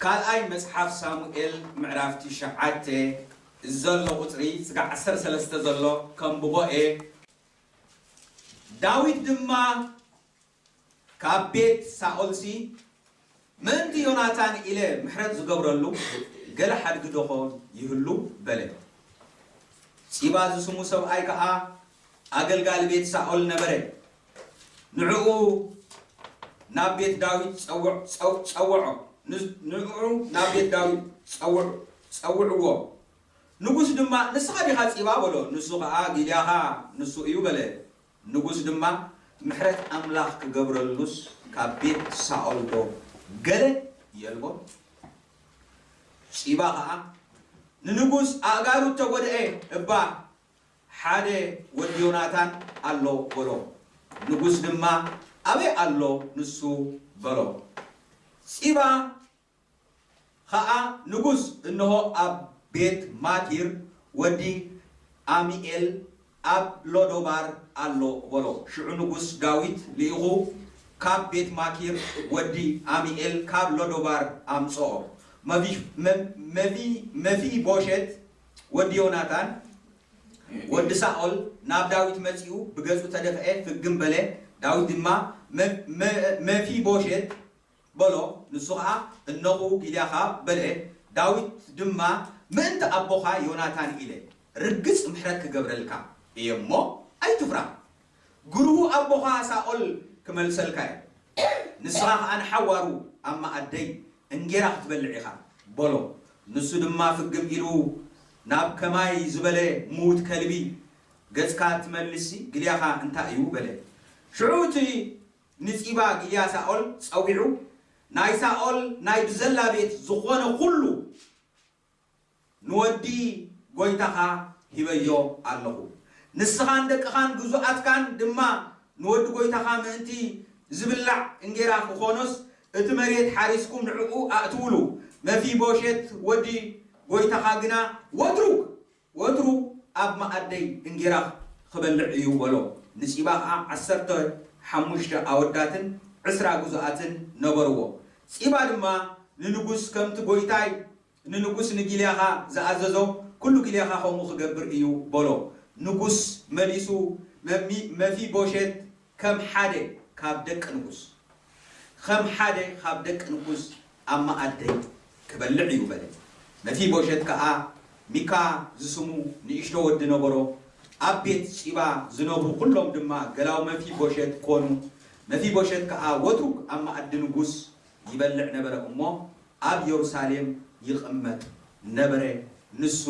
ካልኣይ መጽሓፍ ሳሙኤል ምዕራፍ ትሽዓተ ዘሎ ቁጽሪ ስጋዕ ዓሰርተ ሰለስተ ዘሎ ከንብቦ እየ። ዳዊት ድማ ካብ ቤት ሳኦልሲ ምእንቲ ዮናታን ኢለ ምሕረት ዝገብረሉ ገለ ሓድጊ ዶኾን ይህሉ? በለ። ጺባ ዝስሙ ሰብኣይ ከኣ ኣገልጋሊ ቤት ሳኦል ነበረ። ንዕኡ ናብ ቤት ዳዊት ጸውዕ-፣ ጸው-፣ ጸውዖ። ን-፣ ንዕኡ ናብ ቤት ዳዊት ጸውዕ-፣ ጸውዕዎ። ንጉስ ድማ፣ "ንስኻ ዲኻ ጺባ?" በሎ። ንሱ ኸኣ፣ "ጊልያኻ ንሱ እዩ" በለ። ንጉስ ድማ፣ "ምሕረት ኣምላኽ ክገብረሉስ ካብ ቤት ሳኦል ዶ ገለ የልቦን?" ጺባ ኸኣ፣ "ንንጉስ ኣእጋሩ እተጐድኤ እባ ሓደ ወዲ ዮናታን ኣሎ" በሎ። ንጉስ ድማ፣ "ኣበይ ኣሎ ንሱ?" በሎ። ጺባ ኸኣ ንጉስ፣ "እንሆ ኣብ ቤት ማኪር ወዲ ኣሚኤል ኣብ ሎዶባር ኣሎ" በሎ። ሽዑ ንጉስ ዳዊት ልኢኹ ካብ ቤት ማኪር ወዲ ኣሚኤል ካብ ሎዶባር ኣምጽኦ። መፊ-፣ መ-፣ መፊ-፣ መፊቦሸት ወዲ ዮናታን ወዲ ሳኦል ናብ ዳዊት መጺኡ ብገጹ ተደፍአ፣ ፍግም በለ። ዳዊት ድማ፣ "መ-፣ መ-፣ መፊቦሸት" በሎ። ንሱ ኸኣ፣ "እነኹ ጊልያኻ" በለ። ዳዊት ድማ፣ "ምእንቲ ኣቦኻ ዮናታን ኢለ ርግጽ ምሕረት ክገብረልካ እየ እሞ ኣይትፍራህ። ግርሁ ኣቦኻ ሳኦል ክመልሰልካ እዩ። ንስኻ ኸኣ ንሓዋሩ ኣብ መኣደይ እንጌራ ክትበልዕ ኢኻ" በሎ። ንሱ ድማ ፍግም ኢሉ፣ "ናብ ከማይ ዝበለ ምዉት ከልቢ ገጽካ ትመልስሲ ጊልያኻ እንታይ እዩ?" በለ። ሽዑ እቲ ንጺባ ጊልያ ሳኦል ጸዊዑ፣ "ናይ ሳኦል ናይ ብዘላ ቤት ዝኾነ ኹሉ ንወዲ ጐይታኻ ሂበዮ ኣለኹ። ንስኻን ደቅኻን ግዙኣትካን ድማ ንወዲ ጐይታኻ ምእንቲ ዝብላዕ እንጌራ ክኾኖስ እቲ መሬት ሓሪስኩም ንዕኡ ኣእትዉሉ። መፊቦሸት ወዲ ጐይታኻ ግና ወትሩ፣ ወትሩ ኣብ መኣደይ እንጌራ ክበልዕ እዩ" በሎ። ንጺባ ኸኣ ዓሰርተ ሓሙሽተ ኣወዳትን ዕስራ ግዙኣትን ነበርዎ። ጺባ ድማ ንንጉስ፣ "ከምቲ ጐይታይ ንንጉስ ንጊልያኻ ዝኣዘዞ፣ ኩሉ ጊልያኻ ከምኡ ክገብር እዩ" በሎ። ንጉስ መሊሱ፣ "መሚ-፣ መፊቦሸት ከም ሓደ ካብ ደቂ ንጉስ፣ ከም ሓደ ካብ ደቂ ንጉስ ኣብ መኣደይ ክበልዕ እዩ" በለ። መፊቦሸት ከኣ፣ ሚካ ዝስሙ ንእሽቶ ወዲ ነበሮ። ኣብ ቤት ጺባ ዝነብሩ ኩሎም ድማ ገላው መፊቦሸት ኮኑ። መፊቦሸት ከኣ ወትሩ ኣብ መኣዲ ንጉስ ይበልዕ ነበረ እሞ፣ ኣብ የሩሳሌም ይቕመጥ ነበረ፣ ንሱ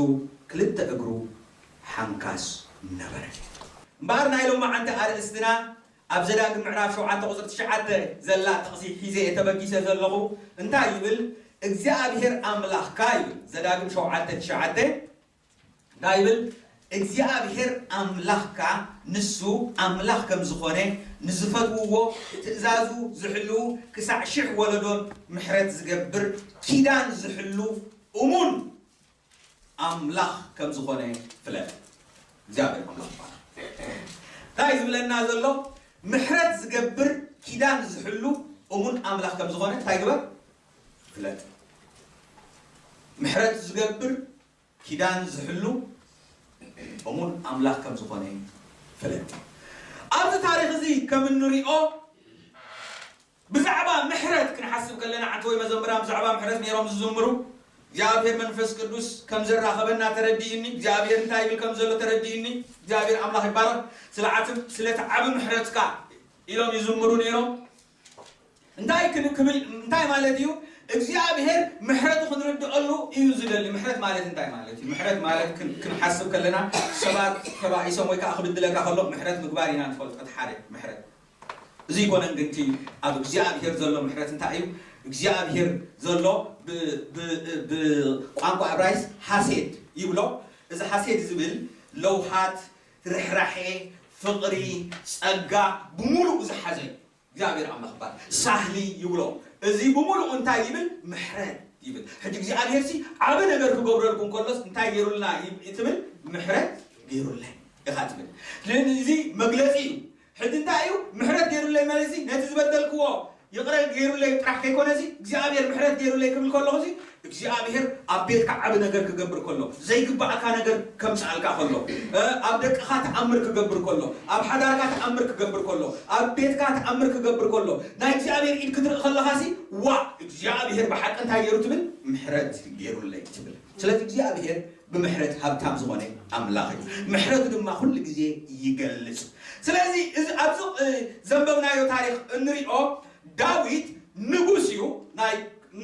ክልተ እግሩ ሓንካስ ነበረ። እምበኣር ናይ ሎማዓንቲ ኣርእስትና ኣብ ዘዳግም ምዕራፍ ሸውዓተ ቁጽሪ ትሽዓተ ዘላ ጥቕሲ ሒዘ እየ ተበጊሰ ዘለኹ። እንታይ ይብል? "እግዚኣብሔር ኣምላኽካ" ይብል። ዘዳግም ሸውዓተ ትሽዓተ እንታይ ይብል? "እግዚኣብሔር ኣምላኽካ ንሱ ኣምላኽ ከም ዝኾነ፣ ንዝፈትውዎ ትእዛዙ ዝሕልዉ ክሳዕ ሽሕ ወለዶን ምሕረት ዝገብር፣ ኪዳን ዝሕሉ እሙን ኣምላኽ ከም ዝኾነ ፍለጥ።" እግዚኣብሔር ኣምላኽ ይባረኽ። እንታይ ዝብለና ዘሎ? ምሕረት ዝገብር፣ ኪዳን ዝሕሉ እሙን ኣምላኽ ከም ዝኾነ እንታይ ግበር? ፍለጥ። ምሕረት ዝገብር፣ ኪዳን ዝሕሉ እሙን ኣምላኽ ከም ዝኾነ ፍለጥ። ኣብዚ ታሪኽ እዚ ከም እንሪኦ፣ ብዛዕባ ምሕረት ክንሓስብ ከለና፣ ዓንተወይ መዘምራን ብዛዕባ ምሕረት ነይሮም ዝዝምሩ፣ "እግዚኣብሔር መንፈስ ቅዱስ ከም ዘራኸበና ተረዲእኒ፣ እግዚኣብሔር እንታይ ይብል ከም ዘሎ ተረዲእኒ፣ እግዚኣብሔር ኣምላኽ ይባረኽ፣ ስለ ዓትብ-፣ ስለቲ ዓቢ ምሕረትካ" ኢሎም ይዝምሩ ነይሮም። እንታይ ክን-፣ ክብል፣ እንታይ ማለት እዩ? እግዚኣብሔር ምሕረቱ ክንርድአሉ እዩ ዝደሊ። ምሕረት ማለት እንታይ ማለት እዩ? ምሕረት ማለት ክን-፣ ክንሓስብ ከለና፣ ሰባት ተባኢሶም ወይ ከዓ ክብድለካ ከሎ ምሕረት ምግባር ኢና ንፈልጦ። እቲ ሓደ ምሕረት እዚ ኣይኮነን፣ ግን እቲ ኣብ እግዚኣብሔር ዘሎ ምሕረት እንታይ እዩ? እግዚኣብሔር ዘሎ ብ-፣ ብ-፣ ብቋንቋ ዕብራይስ ሐሴድ ይብሎ። እዚ ሐሴድ ዝብል ለውሃት፣ ርሕራሐ፣ ፍቕሪ፣ ጸጋ ብምሉእ ዝሓዘ እዩ። እግዚኣብሔር ኣምላኽ ይባረክ። ሳህሊ ይብሎ። እዚ ብምሉእ እንታይ ይብል? ምሕረት ይብል። ሕጂ እግዚኣብሔር ሲ ዓቢ ነገር ክገብረልኩም ከሎስ እንታይ ገይሩልና ይ-፣ ትብል? ምሕረት ገይሩለይ ኢኻ ትብል። ስለዚ እዚ መግለጺ እዩ። ሕጂ እንታይ እዩ? ምሕረት ገይሩለይ ማለት ሲ ነቲ ዝበደልክዎ ይቕረ ገይሩለይ ጥራሕ ከይኮነሲ እግዚኣብሔር ምሕረት ገይሩለይ ክብል ከለኹሲ እግዚኣብሔር ኣብ ቤትካ ዓቢ ነገር ክገብር ከሎ፣ ዘይግባእካ ነገር ከምጽኣልካ ከሎ፣ ኣብ ደቅኻ ተኣምር ክገብር ከሎ፣ ኣብ ሓዳርካ ተኣምር ክገብር ከሎ፣ ኣብ ቤትካ ተኣምር ክገብር ከሎ፣ ናይ እግዚኣብሔር ኢድ ክትርኢ ከለኻሲ፣ ዋ እግዚኣብሔር ብሓቂ እንታይ ገይሩ ትብል? ምሕረት ገይሩለይ ትብል። ስለዚ እግዚኣብሔር ብምሕረት ሃብታም ዝኾነ ኣምላኽ እዩ። ምሕረቱ ድማ ኩሉ ግዜ ይገልጽ። ስለዚ እዚ ኣብዚ ዘንበብናዮ ታሪኽ እንሪኦ፣ ዳዊት ንጉስ እዩ። ናይ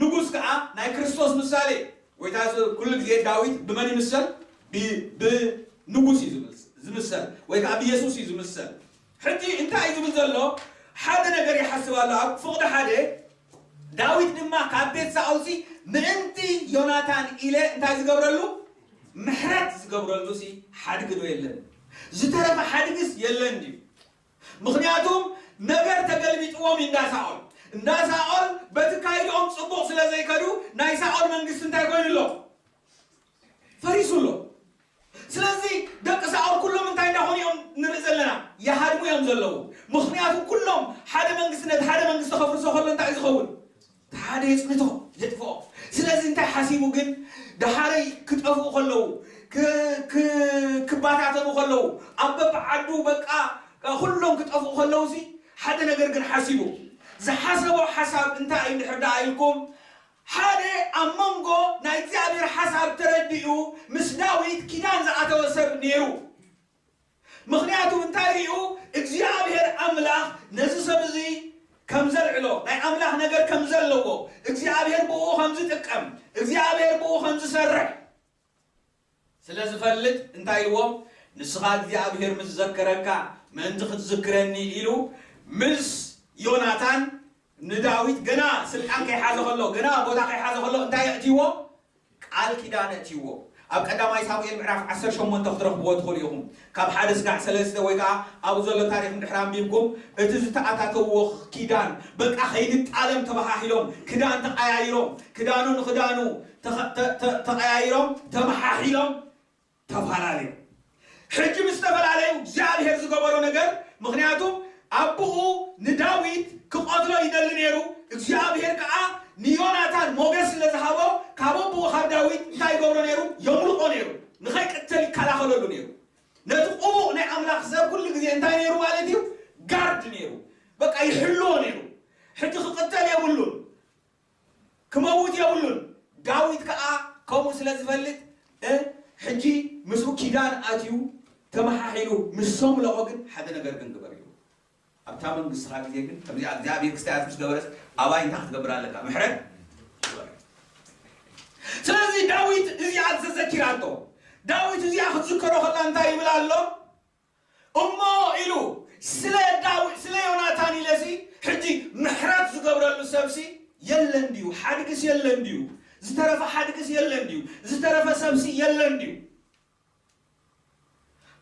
ንጉስ ከዓ ናይ ክርስቶስ ምሳሌ እዩ። ጎይታ ኩሉ ግዜ ዳዊት ብመን ይምሰል? ብንጉስ እዩ ዝምሰል፣ ወይ ከዓ ብየሱስ እዩ ዝምሰል። ሕጂ እንታይ እዩ ዝብል ዘሎ? ሓደ ነገር ይሓስብ ኣሎ። ኣብ ፍቕዲ ሓደ ዳዊት ድማ ካብ ቤት ሳኦልሲ ምእንቲ ዮናታን ኢለ እንታይ ዝገብረሉ? ምሕረት ዝገብረሉ ሲ ሓድጊ ዶ የለን? ዝተረፈ ሓድግስ የለን ድዩ? ምኽንያቱም ነገር ተገልቢጥዎም እንዳ ሳኦል፣ እንዳ ሳኦል በቲ ካይድኦም ጽቡቕ ስለ ዘይከዱ ናይ ሳኦል መንግስቲ እንታይ ኮይኑ ኣሎ? ፈሪሱ ኣሎ። ስለዚ ደቂ ሳኦል ኩሎም እንታይ እንዳኾኑ እዮም ንርኢ ዘለና? ይሃድሙ እዮም ዘለዉ። ምኽንያቱ ኩሎም ሓደ መንግስቲ ነቲ ሓደ መንግስቲ ከፍርሶ ከሎ እንታይ እዩ ዝኸውን? እቲ ሓደ የጽንቶ፣ የጥፍኦ። ስለዚ እንታይ ሓሲቡ ግን ደሓረይ ክጠፍኡ ከለዉ፣ ክ- ክ- ክባታተኑ ከለዉ፣ ኣብ በብዓዱ በቃ ኩሎም ክጠፍኡ ከለዉ ሲ ሓደ ነገር ግን ሓሲቡ። ዝሓሰቦ ሓሳብ እንታይ እዩ እንድሕር ደኣ ኢልኩም ሓደ ኣብ መንጎ ናይ እግዚኣብሔር ሓሳብ ተረዲኡ ምስ ዳዊት ኪዳን ዝኣተወ ሰብ ነይሩ። ምኽንያቱ እንታይ ሪኡ እግዚኣብሔር ኣምላኽ ነዚ ሰብ እዚ ከም ዘልዕሎ ናይ ኣምላኽ ነገር ከም ዘለዎ እግዚኣብሔር ብኡ ከም ዝጥቀም እግዚኣብሔር ብኡ ከም ዝሰርሕ ስለ ዝፈልጥ እንታይ ኢልዎ? ንስኻ እግዚኣብሔር ምስ ዘከረካ ምእንቲ ክትዝክረኒ ኢሉ ምስ ዮናታን ንዳዊት ገና ስልጣን ከይሓዘ ከሎ ገና ቦታ ከይሓዘ ከሎ እንታይ ኣእትይዎ? ቃል ኪዳን ኣእትይዎ። ኣብ ቀዳማይ ሳሙኤል ምዕራፍ ዓሰርተ ሸሞንተ ክትረኽብዎ ትኽእሉ ኢኹም። ካብ ሓደ ስጋዕ ሰለስተ ወይ ከዓ ኣብኡ ዘሎ ታሪክ እንድሕር ኣንቢብኩም እቲ ዝተኣታተውዎ ኪዳን በቃ ከይንጣለም ተበሃሂሎም ክዳን ተቀያይሮም ክዳኑ ንክዳኑ ተቐያይሮም ተመሓሒሎም ተፈላለዩ። ሕጂ ምስ ተፈላለዩ እግዚኣብሔር ዝገበሮ ነገር ምክንያቱ ኣቦኡ ንዳዊት ክቐትሎ ይደሊ ነይሩ። እግዚኣብሔር ከዓ ንዮናታን ሞገስ ስለ ዝሃቦ ካብ ኣቦኡ ካብ ዳዊት እንታይ ይገብሮ ነይሩ? የምልቆ ነይሩ። ንኸይቅተል ይከላኸለሉ ነይሩ። ነቲ ቅቡቕ ናይ ኣምላኽ ሰብ ኩሉ ግዜ እንታይ ነይሩ ማለት እዩ? ጋርድ ነይሩ። በቃ ይሕልዎ ነይሩ። ሕጂ ክቕተል የብሉን። ክመውት የብሉን። ዳዊት ከዓ ከምኡ ስለ ዝፈልጥ ሕጂ ምስኡ ኪዳን ኣትዩ ተመሓሒሉ ምስ ሰምለቖ ግን ሓደ ነገር ግን ግበር እዩ ኣብታ መንግስትኻ ግዜ ግን ከምዚኣ እግዚኣብሔር ክስታያት ምስ ገበረስ ኣባይ እንታይ ክትገብር ኣለካ ምሕረት ስለዚ ዳዊት እዚኣ ተዘኪራቶ ዳዊት እዚኣ ክትዝከሮ ከላ እንታይ ይብል ኣሎ እሞ ኢሉ ስለ ዳዊት ስለ ዮናታን ኢለሲ ሕጂ ምሕረት ዝገብረሉ ሰብሲ የለን ድዩ ሓድግስ የለን ድዩ ዝተረፈ ሓድግስ የለን ድዩ ዝተረፈ ሰብሲ የለን ድዩ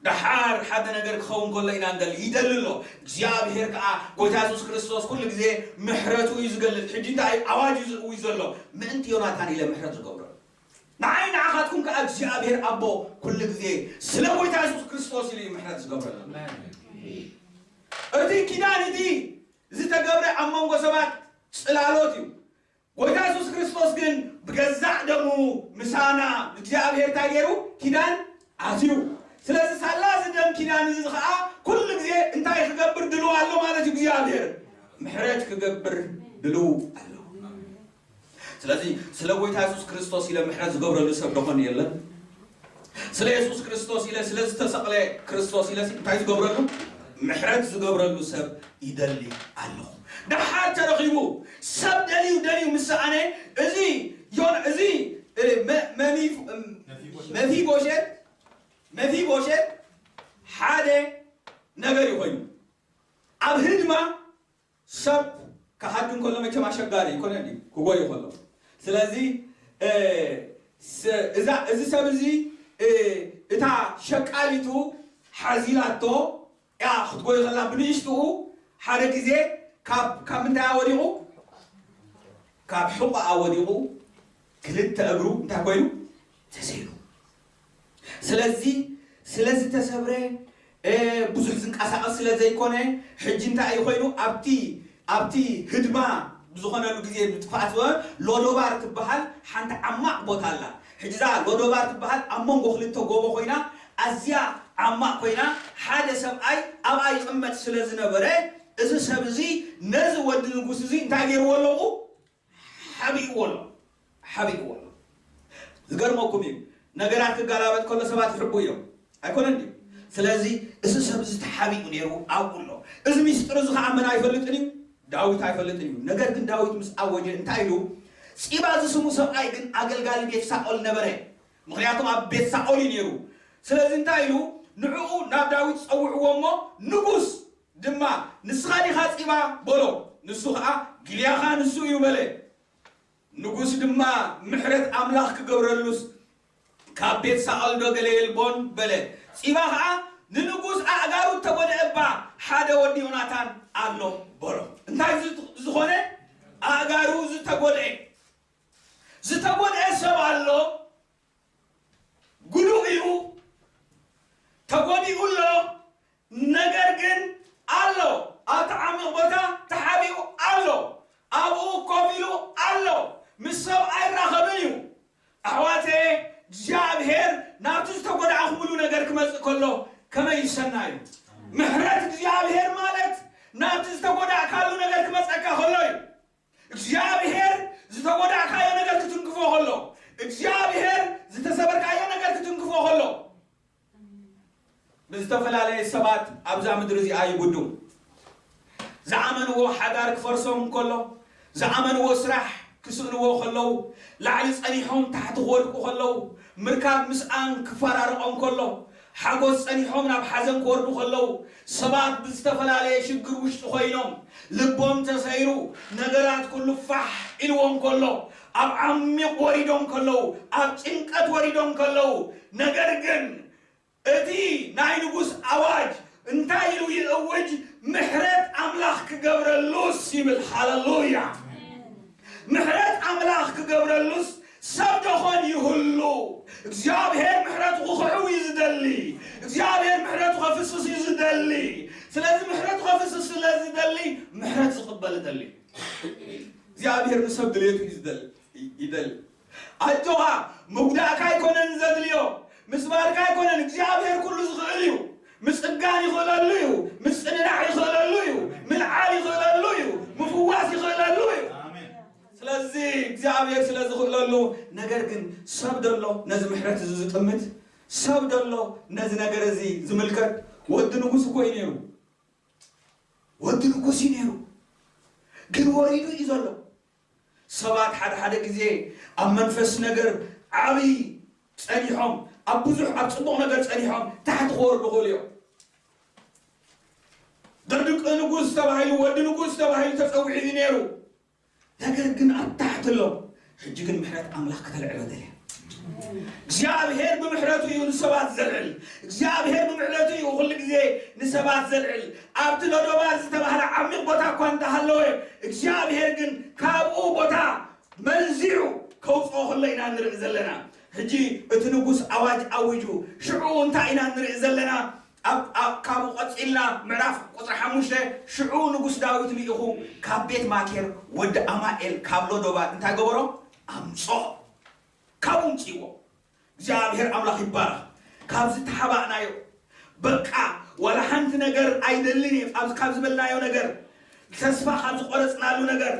ደሓር ሓደ ነገር ክኸውን ከሎ ኢና ንደሊ ይደሊ ኣሎ እግዚኣብሔር ከዓ ጎይታ የሱስ ክርስቶስ ኩሉ ግዜ ምሕረቱ እዩ ዝገልፅ ሕጂ እንታይ ኣዋጅ እዩ ዝእውጅ ዘሎ ምእንቲ ዮናታን ኢለ ምሕረት ዝገብረሉ ንዓይ ንዓኻትኩም ከዓ እግዚኣብሔር ኣቦ ኩሉ ግዜ ስለ ጎይታ የሱስ ክርስቶስ ኢሉ እዩ ምሕረት ዝገብረሉ እቲ ኪዳን እቲ ዝተገብረ ኣብ መንጎ ሰባት ፅላሎት እዩ ጎይታ የሱስ ክርስቶስ ግን ብገዛእ ደሙ ምሳና እግዚኣብሔር እንታይ ገይሩ ኪዳን ኣትዩ ስለዚ ሳላ እዚ ደም ኪዳን እዚ ከዓ ኩሉ ግዜ እንታይ ክገብር ድልው ኣሎ ማለት እዩ እግዚኣብሔር ምሕረት ክገብር ድልው ኣሎ ስለዚ ስለ ጎይታ የሱስ ክርስቶስ ኢለ ምሕረት ዝገብረሉ ሰብ ደኾን የለን ስለ የሱስ ክርስቶስ ኢለ ስለ ዝተሰቕለ ክርስቶስ ኢለ እንታይ ዝገብረሉ ምሕረት ዝገብረሉ ሰብ ይደሊ ኣለኹ ደሓር ተረኺቡ ሰብ ደልዩ ደልዩ ምስ ሰኣነ እዚ ዮን እዚ መፊቦሸት መፊቦሸት ሓደ ነገር እዩ ኮይኑ ኣብ ህድማ ሰብ ክሃድም ከሎ መቸም ኣሸጋሪ ይኮነ ክጎይ ከሎ ስለዚ እዚ ሰብ እዚ እታ ሸቃሊቱ ሓዚላቶ ያ ክትጎይ ከላ ብንእሽትኡ ሓደ ግዜ ካብ ካብ ምንታይ ወዲቑ ካብ ሕቆኣ ወዲቑ ክልተ እግሩ እንታይ ኮይኑ ተሰይሩ ስለዚ ስለዝተሰብረ ብዙሕ ዝንቀሳቐስ ስለ ዘይኮነ ሕጂ እንታይ እዩ ኮይኑ ኣብቲ ኣብቲ ህድማ ብዝኾነሉ ግዜ፣ ብጥፍኣት ሎዶባር ትበሃል ሓንቲ ዓማቕ ቦታ ኣላ። ሕጂ እዛ ሎዶባር ትበሃል ኣብ መንጎ ክልተ ጎቦ ኮይና፣ ኣዝያ ዓማቕ ኮይና፣ ሓደ ሰብኣይ ኣብኣ ይቕመጥ ስለ ዝነበረ፣ እዚ ሰብ እዚ ነዚ ወዲ ንጉስ እዚ እንታይ ገይርዎ ኣለዉ? ሓቢእዎ ኣሎ። ሓቢእዎ ኣሎ። ዝገርመኩም እዩ፣ ነገራት ክገላበጥ ከሎ ሰባት ይሕቡ እዮም። ኣይኮነን ድዩ? ስለዚ እዚ ሰብ እዚ ተሓቢኡ ነይሩ ኣብኡ ኣሎ። እዚ ሚስጥር እዚ ከዓ መን ኣይፈልጥን እዩ? ዳዊት ኣይፈልጥን እዩ። ነገር ግን ዳዊት ምስ ኣወጀ እንታይ ኢሉ? ፂባ ዝስሙ ሰብኣይ ግን ኣገልጋሊ ቤት ሳኦል ነበረ። ምኽንያቱም ኣብ ቤት ሳኦል እዩ ነይሩ። ስለዚ እንታይ ኢሉ? ንዕኡ ናብ ዳዊት ጸውዕዎ እሞ፣ ንጉስ ድማ፣ "ንስኻ ዲኻ ጺባ?" በሎ። ንሱ ኸኣ፣ "ጊልያኻ ንሱ እዩ" በለ። ንጉስ ድማ፣ "ምሕረት ኣምላኽ ክገብረሉስ ካብ ቤት ሳኦል ዶ ገለ የልቦን?" በለ። ጺባ ኸኣ፣ "ንንጉስ ኣእጋሩ እተጎድአ እባ ሓደ ወዲ ዮናታን ኣሎ" በሎ። እንታይ ዝ-፣ ዝኾነ? ኣእጋሩ ዝተጎድአ፣ ዝተጎድአ ሰብ ኣሎ። ጉዱእ እዩ፣ ተጎዲኡ ኣሎ። ነገር ግን ኣሎ፣ ኣብቲ ዓሚቕ ቦታ ተሓቢኡ ኣሎ። ኣብኡ ኮፍ ኢሉ ኣሎ። ምስ ሰብ ኣይራኸብን እዩ። ኣሕዋተየ፣ እግዚኣብሔር ናብቲ ዝተጎዳእኩምሉ ነገር ክመጽእ ከሎ ከመይ ይሰና እዩ። ምሕረት እግዚኣብሔር ማለት ናብቲ ዝተጎዳእካሉ ነገር ክመጸካ ከሎ እዩ። እግዚኣብሔር ዝተጎዳእካዮ ነገር ክትንክፎ ከሎ፣ እግዚኣብሔር ዝተሰበርካዮ ነገር ክትንክፎ ከሎ፣ ብዝተፈላለየ ሰባት ኣብዛ ምድሪ እዚኣ ይጉዱ። ዝኣመንዎ ሓዳር ክፈርሶም እንከሎ፣ ዝኣመንዎ ስራሕ ክስእንዎ ከለዉ፣ ላዕሊ ጸኒሖም ታሕቲ ክወድቁ ከለዉ፣ ምርካብ ምስኣን ክፈራርቖም ከሎ፣ ሓጎስ ጸኒሖም ናብ ሓዘን ክወርዱ ከለዉ፣ ሰባት ብዝተፈላለየ ሽግር ውሽጢ ኮይኖም፣ ልቦም ተሰይሩ፣ ነገራት ኩሉ ፋሕ ኢልዎም ከሎ፣ ኣብ ዓሚቕ ወሪዶም ከለዉ፣ ኣብ ጭንቀት ወሪዶም ከለዉ፣ ነገር ግን እቲ ናይ ንጉስ ኣዋጅ እንታይ ኢሉ ይእውጅ? ምሕረት ኣምላኽ ክገብረሉስ ይብል። ሃለሉያ! ምሕረት ኣምላኽ ክገብረሉስ ሰብ ደኾን ይህሉ? እግዚኣብሔር ምሕረቱ ክኽዕው እዩ ዝደሊ። እግዚኣብሔር ምሕረቱ ከፍስስ እዩ ዝደሊ። ስለዚ ምሕረቱ ከፍስስ ስለ ዝደሊ ምሕረት ዝቕበል ይደሊ። እግዚኣብሔር ንሰብ ድሌቱ እዩ ዝደሊ፣ ይደሊ። ኣጆኻ፣ ምጉዳእካ ኣይኮነን ዘድልዮ፣ ምስባርካ ኣይኮነን። እግዚኣብሔር ኩሉ ዝኽእል እዩ። ምጽጋን ይኽእለሉ እዩ። ምጽንናዕ ይኽእለሉ እዩ። ምልዓል ይኽእለሉ እዩ። ምፍዋስ ይኽእለሉ እዩ። ስለዚ እግዚኣብሔር ስለ ዝኽእለሉ፣ ነገር ግን ሰብ ደሎ ነዚ ምሕረት እዚ ዝጥምት፣ ሰብ ደሎ ነዚ ነገር እዚ ዝምልከት። ወዲ ንጉስ እኮ እዩ ነይሩ። ወዲ ንጉስ እዩ ነይሩ። ግን ወሪዱ እዩ ዘሎ። ሰባት ሓደ ሓደ ግዜ ኣብ መንፈስ ነገር ዓብይ ጸኒሖም፣ ኣብ ብዙሕ፣ ኣብ ጽቡቕ ነገር ጸኒሖም ታሕቲ ክወርዱ ይኽእሉ እዮም። ደቂ ንጉስ ተባሂሉ፣ ወዲ ንጉስ ተባሂሉ ተጸዊዑ እዩ ነይሩ። ነገር ግን ኣብ ታሕቲ ኣሎ። ሕጂ ግን ምሕረት ኣምላኽ ከተልዕሎ ደልያ። እግዚኣብሔር ብምሕረቱ እዩ ንሰባት ዘልዕል። እግዚኣብሔር ብምሕረቱ እዩ ኩሉ ግዜ ንሰባት ዘልዕል። ኣብቲ ሎዶባር ዝተባህለ ዓሚቕ ቦታ እኳ እንተሃለወ፣ እግዚኣብሔር ግን ካብኡ ቦታ መንዚዑ ከውፅኦ ከሎ ኢና ንርኢ ዘለና። ሕጂ እቲ ንጉስ ኣዋጅ ኣዊጁ፣ ሽዑ እንታይ ኢና ንርኢ ዘለና? ኣብ፣ ኣብ፣ ካብኡ ቀጺልና ምዕራፍ ቁጽሪ ሓሙሽተ፣ ሽዑ ንጉስ ዳዊት ልኢኹ ካብ ቤት ማኬር ወዲ ኣማኤል ካብ ሎዶባር እንታይ ገበሮ? ኣምጽኦ። ካብኡ ኣምጽእዎ። እግዚኣብሔር ኣምላኽ ይባረኽ። ካብ ዝተሓባእናዮ፣ በቃ ዋላ ሓንቲ ነገር ኣይደልን እየ፣ ካብ፣ ካብ ዝበልናዮ ነገር፣ ተስፋ ካብ ዝቆረጽናሉ ነገር፣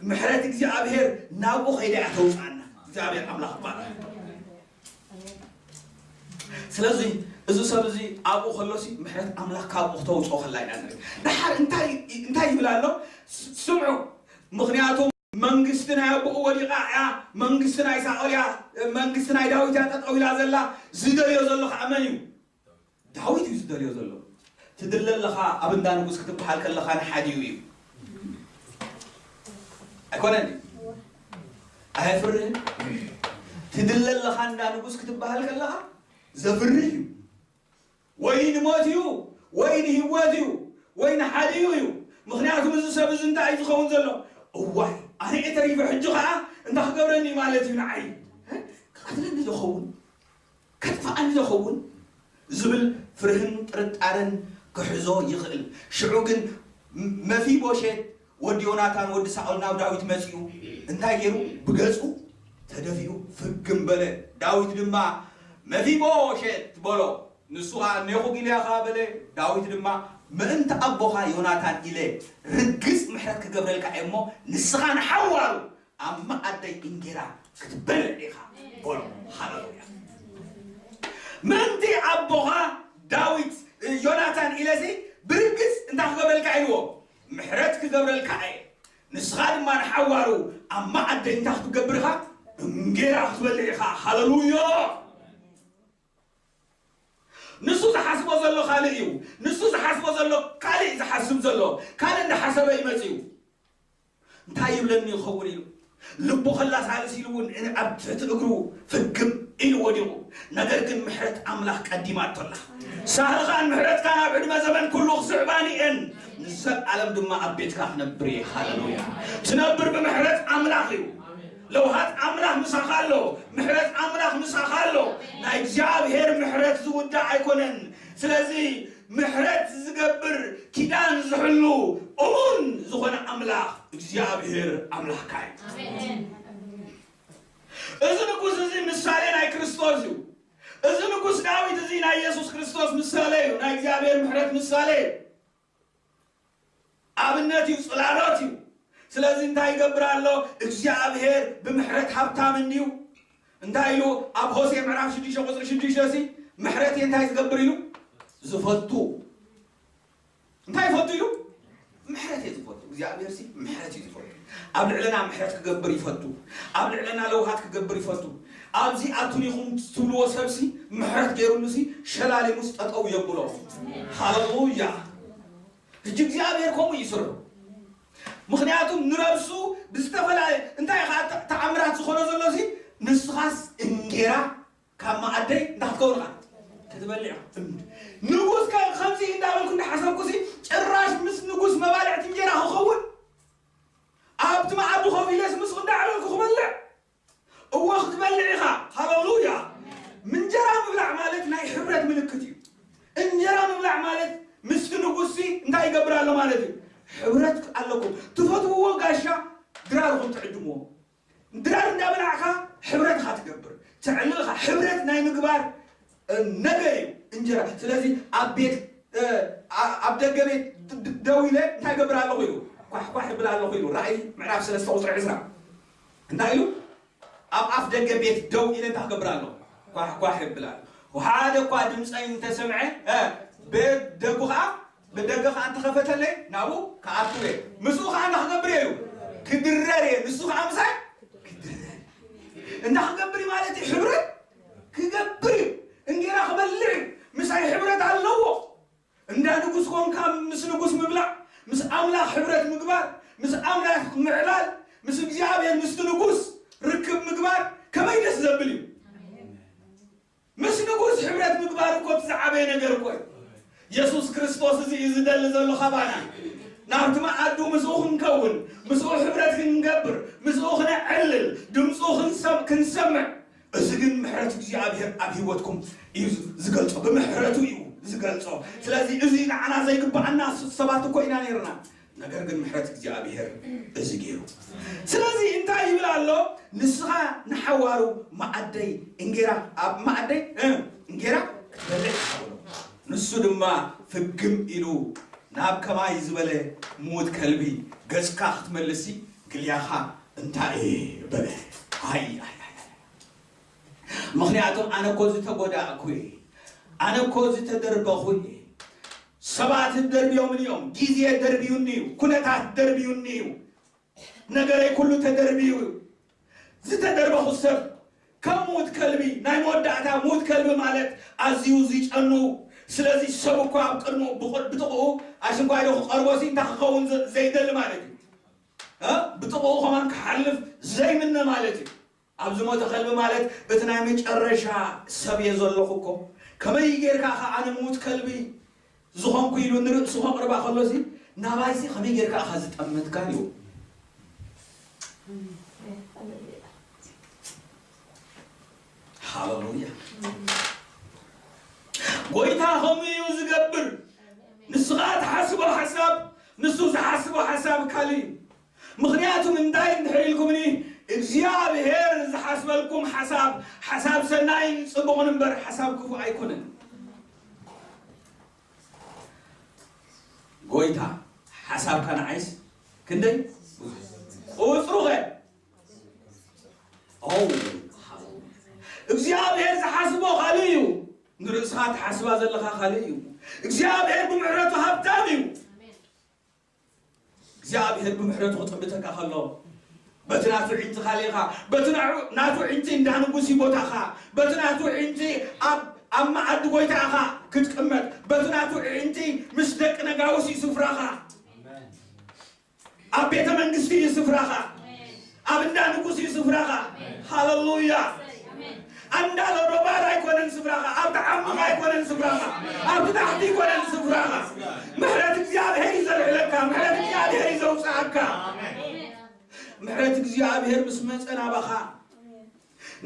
ምሕረት እግዚኣብሔር ናብኡ ከይዳ እያ ተውፅኣና። እግዚኣብሔር ኣምላኽ ይባረኽ። ስለዚ እዚ ሰብ እዚ ኣብኡ ከሎሲ ምሕረት ኣምላኽ ካብኡ ክተውፅኦ ከላ ኢና ንርኢ። ደሓር እንታይ፣ እንታይ ይብል ኣሎ? ስ-፣ ስምዑ። ምኽንያቱ መንግስቲ ናይ ኣቦኡ ወዲቓ እያ፣ መንግስቲ ናይ ሳኦል እያ፣ መንግስቲ ናይ ዳዊት እያ ጠጠው ኢላ ዘላ። ዝደልዮ ዘሎ ከዓ መን እዩ? ዳዊት እዩ ዝደልዮ ዘሎ። ትድለ ኣለኻ ኣብ እንዳ ንጉስ ክትበሃል ከለኻ ንሓዲኡ እዩ። ኣይኮነን ድዩ? ኣየፍርህን? ትድለ ኣለኻ እንዳ ንጉስ ክትበሃል ከለኻ ዘፍርህ እዩ። ወይ ንሞት እዩ፣ ወይ ንህይወት እዩ፣ ወይ ንሓዲኡ እዩ። ምኽንያቱም እዚ ሰብ እዚ እንታይ እዩ ዝኸውን ዘሎ? እዋይ፣ ኣነ እየ ተሪፈ፣ ሕጂ ኸዓ እንታይ ክገብረኒ ማለት እዩ ንዓይ? እ? ክቐትለኒ ዶ ኸውን? ከጥፍኣኒ ዶ ኸውን? ዝብል ፍርህን ጥርጣረን ክሕዞ ይኽእል። ሽዑ ግን መፊቦሼት ወዲ ዮናታን ወዲ ሳኦል ናብ ዳዊት መጺኡ እንታይ ገይሩ? ብገጹ ተደፊኡ ፍግም በለ። ዳዊት ድማ መፊቦሸት በሎ። ንሱ ኸኣ እኔኹ ጊልያኻ በለ። ዳዊት ድማ ምእንቲ ኣቦኻ ዮናታን ኢለ ርግጽ ምሕረት ክገብረልካ እየ እሞ ንስኻ ንሓዋሩ ኣብ መኣደይ እንጌራ ክትበልዕ ኢኻ በሎ። ሃለሉያ። ምእንቲ ኣቦኻ ዳዊት ዮናታን ኢለሲ ብርግጽ እንታይ ክገብረልካ ኢልዎ? ምሕረት ክገብረልካ እየ። ንስኻ ድማ ንሓዋሩ ኣብ መኣደይ እንታይ ክትገብር ኢኻ? እንጌራ ክትበልዕ ኢኻ። ሃለሉያ። ንሱ ዝሓስቦ ዘሎ ካልእ እዩ። ንሱ ዝሓስቦ ዘሎ ካልእ እዩ ዝሓስብ ዘሎ። ካልእ እንዳሓሰበ ይመጽእ እዩ። እንታይ ይብለኒ ይኸውን ኢሉ ልቡ ከላሳልስ ኢሉ እውን ኣብ ትሕቲ እግሩ ፍግም ኢሉ ወዲቑ። ነገር ግን ምሕረት ኣምላኽ ቀዲማቶ ኣላ። ሳህልኻን ምሕረትካን ኣብ ዕድመ ዘመን ኩሉ ክስዕባኒ እየን፣ ንዘለኣለም ድማ ኣብ ቤትካ ክነብር እየ። ሃለሉያ። ትነብር ብምሕረት ኣምላኽ እዩ። ለውሃት ኣምላኽ ምሳኻ ኣሎ። ምሕረት ኣምላኽ ምሳኻ ኣሎ። ናይ እግዚኣብሔር ምሕረት ዝውዳእ ኣይኮነን። ስለዚ ምሕረት ዝገብር፣ ኪዳን ዝሕሉ፣ እሙን ዝኾነ ኣምላኽ እግዚኣብሔር ኣምላኽካ እዩ። ኣሜን። እዚ ንጉስ እዚ ምሳሌ ናይ ክርስቶስ እዩ። እዚ ንጉስ ዳዊት እዚ ናይ የሱስ ክርስቶስ ምሳሌ እዩ። ናይ እግዚኣብሔር ምሕረት ምሳሌ እዩ። ኣብነት እዩ፣ ጽላሎት እዩ። ስለዚ እንታይ ይገብር ኣሎ? እግዚኣብሔር ብምሕረት ሃብታም እንድዩ። እንታይ ኢሉ ኣብ ሆሴዕ ምዕራፍ ሽዱሽተ ቁጽሪ ሽዱሽተ ሲ ምሕረት እንታይ ዝገብር ኢሉ? ዝፈቱ። እንታይ ይፈቱ ኢሉ? ምሕረት እዩ ዝፈቱ። እግዚኣብሔር ሲ ምሕረት እዩ ዝፈቱ። ኣብ ልዕለና ምሕረት ክገብር ይፈቱ። ኣብ ልዕለና ለውሃት ክገብር ይፈቱ። ኣብዚ ኣቱን ኢኹም ትብልዎ ሰብሲ ምሕረት ገይሩሉ ሲ ሸላሊሙስ ጠጠው የብሎ። ሃለሉያ። ሕጂ እግዚኣብሔር ከምኡ ይስርሑ። ምኽንያቱም ንረብሱ ብዝተፈላለየ እንታይ ኸዓ ተ-፣ ተኣምራት ዝኾነ ዘሎ ሲ ንስኻስ እንጌራ ካብ መኣደይ እንታይ ክትከውን ኢኻ? ክትበልዕ ኢኻ። ንጉስ ከ-፣ ከምዚ እንዳበልኩ እንዳሓሰብኩ ሲ ጭራሽ ምስ ንጉስ መባልዕቲ እንጌራ ክኸውን ኣብቲ መኣዲ ኮፍ ኢለስ ምስኡ እንዳዕለልኩ ክበልዕ እወ ክትበልዕ ኢኻ። ሃለሉያ። እንጀራ ምብላዕ ማለት ናይ ሕብረት ምልክት እዩ። እንጀራ ምብላዕ ማለት ምስቲ ንጉስሲ እንታይ ይገብር ኣሎ ማለት እዩ? ሕብረት ኣለኩም። ትፈትውዎ ጋሻ ድራርኩም ትዕድምዎ። ድራር እንዳበላዕካ ሕብረት ኢኻ ትገብር። ተዕልልኻ ሕብረት ናይ ምግባር ነገር እዩ እንጀራ። ስለዚ ኣብ ቤት ኣብ ደገ ቤት ደው ኢለ እንታይ ገብር ኣለኹ ኢሉ ኳሕኳሕ ይብል ኣለኹ ኢሉ። ራእይ ምዕራፍ ሰለስተ ቁፅሪ ዕስራ እንታይ ኢሉ? ኣብ ኣፍ ደገ ቤት ደው ኢለ እንታይ ክገብር ኣለኹ? ኳሕኳሕ ይብል ኣሎ። ሓደ እኳ ድምፀይ እንተሰምዐ ቤት ደጉ ከዓ ብደገ ከዓ እንተኸፈተለይ ናብኡ ክኣቱ እየ። ምስኡ ከዓ እንታይ ክገብር እየ ኢሉ? ክድረር እየ። ንሱ ከዓ ምሳይ ክድረር። እንታይ ክገብር እዩ ማለት እዩ? ሕብረት ክገብር እዩ። እንጌራ ክበልዕ እዩ። ምሳይ ሕብረት ኣለዎ። እንዳ ንጉስ ኮንካ ምስ ንጉስ ምብላዕ፣ ምስ ኣምላኽ ሕብረት ምግባር፣ ምስ ኣምላኽ ምዕላል፣ ምስ እግዚኣብሔር ምስቲ ንጉስ ርክብ ምግባር ከመይ ደስ ዘብል እዩ። ምስ ንጉስ ሕብረት ምግባር እኮ እቲ ዝዓበየ ነገር እኮ እዩ። የሱስ ክርስቶስ እዚ እዩ ዝደሊ ዘሎ ካባና። ናብቲ መኣዱ ምስኡ ክንከውን፣ ምስኡ ሕብረት ክንገብር፣ ምስኡ ክነዕልል፣ ድምፁ ክንሰም-፣ ክንሰምዕ። እዚ ግን ምሕረት እግዚኣብሔር ኣብ ህይወትኩም እዩ ዝገልጾ። ብምሕረቱ እዩ ዝገልጾ። ስለዚ እዚ ንዓና ዘይግብኣና ሰባት እኮ ኢና ነይርና። ነገር ግን ምሕረት እግዚኣብሔር እዚ ገይሩ። ስለዚ እንታይ ይብል ኣሎ? ንስኻ ንሓዋሩ መኣደይ እንጌራ፣ ኣብ መኣደይ፣ እ፣ እንጌራ ክትበልዕ ኢኻ በሎ። ንሱ ድማ ፍግም ኢሉ ናብ ከማይ ዝበለ ምዉት ከልቢ ገጽካ ክትመልሲ ግልያኻ እንታይ እየ በለ። ኣይ፣ ኣይ፣ ኣይ፣ ኣይ። ምኽንያቱም ኣነ እኮ ዝተጎዳእኩ እየ። ኣነ እኮ ዝተደርበኹ እየ። ሰባት ደርብዮምኒ እዮም። ግዜ ደርብዩኒ እዩ። ኩነታት ደርብዩኒ እዩ። ነገረይ ኩሉ ተደርብዩ እዩ። ዝተደርበኹ ሰብ ከም ምዉት ከልቢ፣ ናይ መወዳእታ ምዉት ከልቢ ማለት ኣዝዩ ዝጨኑ፣ ስለዚ ሰብ እኳ ኣብ ቅድሚኡ ብቕ-፣ ብጥቕኡ ኣሽንኳይ ዶ ክቐርቦ ሲ እንታይ ክኸውን ዘ-፣ ዘይደሊ ማለት እዩ። እ? ብጥቕኡ ከማን ክሓልፍ ዘይምነ ማለት እዩ። ኣብ ዝሞተ ከልቢ ማለት እቲ ናይ መጨረሻ ሰብ እየ ዘለኹ እኮ። ከመይ ጌርካ ከ ኣነ ምዉት ከልቢ ዝኾንኩ ኢሉ ንርእሱ ከቕርባ ከሎሲ ናባይሲ ከመይ ጌርካ ኢኻ ዝጠመትካ ኢሉ። ሃሌሉያ። ጎይታ ከምኡ እዩ ዝገብር። ንስኻ ትሓስቦ ሓሳብ ንሱ ዝሓስቦ ሓሳብ ሓሳብ ካልእ እዩ። ምኽንያቱ እንታይ እንድሕር ኢልኩምኒ፣ እግዚኣብሔር ዝሓስበልኩም ሓሳብ፣ ሓሳብ ሰናይን ጽቡቕን እምበር ሓሳብ ክፉእ ኣይኮነን። ጎይታ ሓሳብካ ንዓይስ ክንደይ? ቁጽሩኸ? ኦ፣ እግዚኣብሔር ዝሓስቦ ካልእ እዩ። ንርእስኻ ትሓስባ ዘለኻ ካልእ እዩ። እግዚኣብሔር ብምሕረቱ ሃብታም እዩ። እግዚኣብሔር ብምሕረቱ ክጥምተካ ከሎ፣ በቲ ናቱ ዒንቲ ካልእኻ፣ በቲ ናዑ-፣ ናቱ ዒንቲ እንዳ ንጉስ እዩ ቦታኻ፣ በቲ ናቱ ዒንቲ ኣብ፣ ኣብ መዓዲ ጎይታኻ ክትቅመጥ፣ በቲ ናቱ ዒንቲ ምስ ደቂ ነጋውስ እዩ ስፍራኻ። ኣብ ቤተ መንግስቲ እዩ ስፍራኻ። ኣብ እንዳ ንጉስ እዩ ስፍራኻ። ሃሌሉያ። ኣንዳ ሎዶባር ኣይኮነን ስፍራኻ። ኣብ ተዓሙቕ ኣይኮነን ስፍራኻ። ኣብ ታሕቲ ኣይኮነን ስፍራኻ። ምሕረት እግዚኣብሔር እዩ ዘልዕለካ። ምሕረት እግዚኣብሔር እዩ ዘውፅኣካ። ምሕረት እግዚኣብሔር ምስ መፀ ናባኻ፣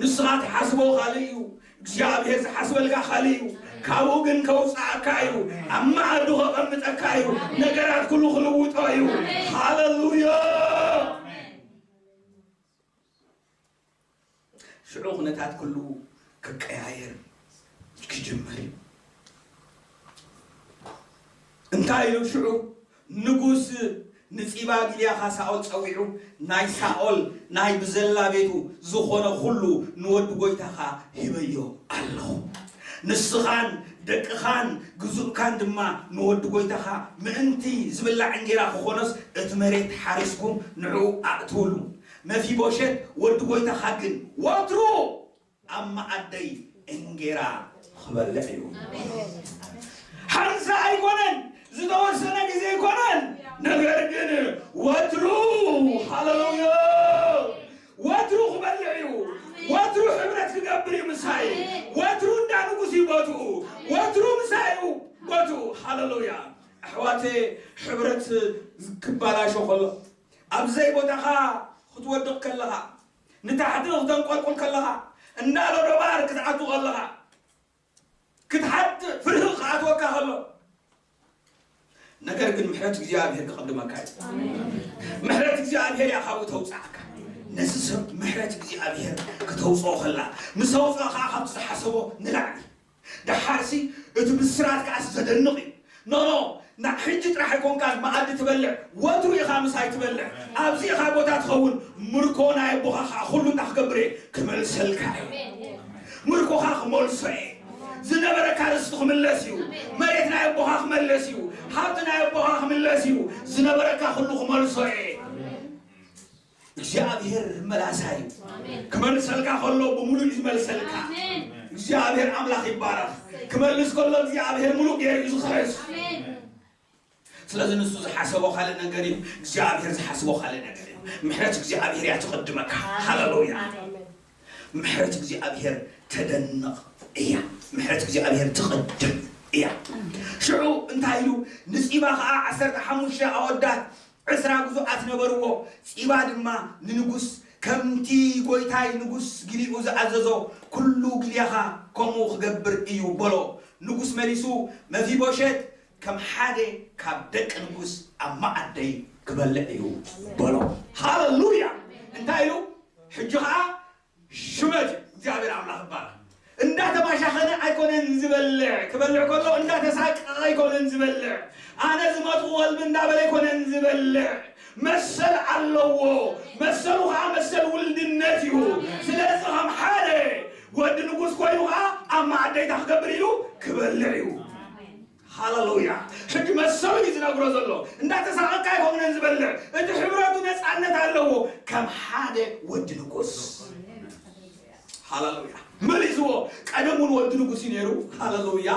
ንስኻ ትሓስቦ ካልእ እዩ፣ እግዚኣብሔር ዝሓስበልካ ካልእ እዩ። ካብኡ ግን ከውፅኣካ እዩ፣ ኣብ መኣዱ ከቐምጠካ እዩ፣ ነገራት ኩሉ ክልውጦ እዩ። ሃሌሉያ። ሽዑ ኩነታት ኩሉ ክቀያየር ክጅምር እዩ። እንታይ ኢሉ ሽዑ? ንጉስ ንጺባ ጊልያኻ ሳኦል ጸዊዑ፣ ናይ ሳኦል ናይ ብዘላ ቤቱ ዝኾነ ኩሉ ንወዲ ጎይታኻ ሂበዮ ኣለኹ። ንስኻን ደቅኻን ግዙእካን ድማ ንወዲ ጎይታኻ ምእንቲ ዝብላዕ እንጌራ ክኾኖስ እቲ መሬት ሓሪስኩም ንዕኡ ኣእትውሉ። መፊቦሸት ወዲ ጎይታኻ ግን ወትሩ ኣብ መኣደይ እንጌራ ክበልዕ እዩ። ሓንሳ ኣይኮነን፣ ዝተወሰነ ግዜ ኣይኮነን፣ ነገር ግን ወትሩ፣ ሃሌሉያ፣ ወትሩ ክበልዕ እዩ። ወትሩ ሕብረት ክገብር እዩ ምሳይ። ወትሩ እንዳ ንጉስ እዩ ቦትኡ። ወትሩ ምሳይ እዩ ቦትኡ። ሃሌሉያ። ኣሕዋተይ፣ ሕብረት ክባላሾ ከሎ፣ ኣብ ዘይቦታኻ ክትወድቕ ከለኻ፣ ንታሕቲ ክተንቆልቁል ከለኻ፣ እንዳ ሎዶባር ክትኣቱ ከለኻ፣ ክትሓጥ ፍርሂ ክኣትወካ ከሎ፣ ነገር ግን ምሕረት እግዚኣብሔር ክቕድመካ እዩ። ምሕረት እግዚኣብሔር እያ ካብኡ ተውፅኣካ። ነዚ ሰብ ምሕረት እግዚኣብሔር ክተውፅኦ ከላ፣ ምስ ኣውፅኦ ከዓ ካብቲ ዝሓሰቦ ንላዕሊ። ደሓርሲ እቲ ብስራት ከዓስ ዘደንቕ እዩ። ኖ፣ ኖ፣ ናብ ሕጂ ጥራሕ ኣይኮንካን መኣዲ ትበልዕ፣ ወትሩ ኢኻ ምሳይ ትበልዕ። ኣብዚ ኢኻ ቦታ ትኸውን፣ ምርኮ ናይ ኣቦኻ ከዓ ኩሉ እንታይ ክገብር እየ? ክመልሰልካ እየ። ምርኮኻ ክመልሶ እየ። ዝነበረካ ርስቲ ክምለስ እዩ። መሬት ናይ ኣቦኻ ክመለስ እዩ። ሃብቲ ናይ ኣቦኻ ክምለስ እዩ። ዝነበረካ ኩሉ ክመልሶ እየ። እግዚኣብሔር መላሳ እዩ። ኣሜን። ክመልሰልካ ከሎ ብምሉእ እዩ ዝመልሰልካ። ኣሜን። እግዚኣብሔር ኣምላኽ ይባረኽ። ክመልስ ከሎ እግዚኣብሔር ምሉእ ገይሩ እዩ ዝኽሕስ። ኣሜን። ስለዚ ንሱ ዝሓሰቦ ካልእ ነገር እዩ፣ እግዚኣብሔር ዝሓስቦ ካልእ ነገር እዩ። ምሕረት እግዚኣብሔር እያ ትቕድመካ። ኣሜን። ሃሌሉያ። ኣሜን። ምሕረት እግዚኣብሔር ተደንቕ እያ። ምሕረት እግዚኣብሔር ትቕድም እያ። ሽዑ እንታይ ኢሉ? ንጺባ ኸዓ ዓሰርተ ሓሙሽተ ኣወዳት ዕስራ ግዙኣት ነበርዎ። ጺባ ድማ ንንጉስ፣ "ከምቲ ጐይታይ ንጉስ ጊልኡ ዝኣዘዞ ኵሉ ጊልያኻ ከምኡ ክገብር እዩ" በሎ። ንጉስ መሊሱ፣ "መፊቦሸት ከም ሓደ ካብ ደቂ ንጉስ ኣብ መኣደይ ክበልዕ እዩ" በሎ። ሃሌሉያ! እንታይ ኢሉ? ሕጂ ኸዓ ሽመት እዩ። እግዚኣብሔር ኣምላኽ ይባረኽ። እንዳተባሻኸነ ኣይኮነን ዝበልዕ፣ ክበልዕ ከሎ እንዳተሳቀቐ ኣይኮነን ዝበልዕ። ኣነ ዝመጥቑ ወልቢ እንዳበለ ኣይኮነን ዝበልዕ። መሰል ኣለዎ። መሰሉ ኸዓ መሰል ውልድነት እዩ። ስለዚ ከም ሓደ ወዲ ንጉስ ኮይኑ ኸዓ ኣብ መኣደይ እንታይ ክገብር ኢሉ? ክበልዕ እዩ። ሃሌሉያ። ሕጂ መሰሉ እዩ ዝነግሮ ዘሎ። እንዳተሳቐካ ኣይኮነን ዝበልዕ። እቲ ሕብረቱ ነፃነት ኣለዎ። ከም ሓደ ወዲ ንጉስ። ሃሌሉያ። መሊስዎ። ቀደም እውን ወዲ ንጉስ እዩ ነይሩ። ሃሌሉያ።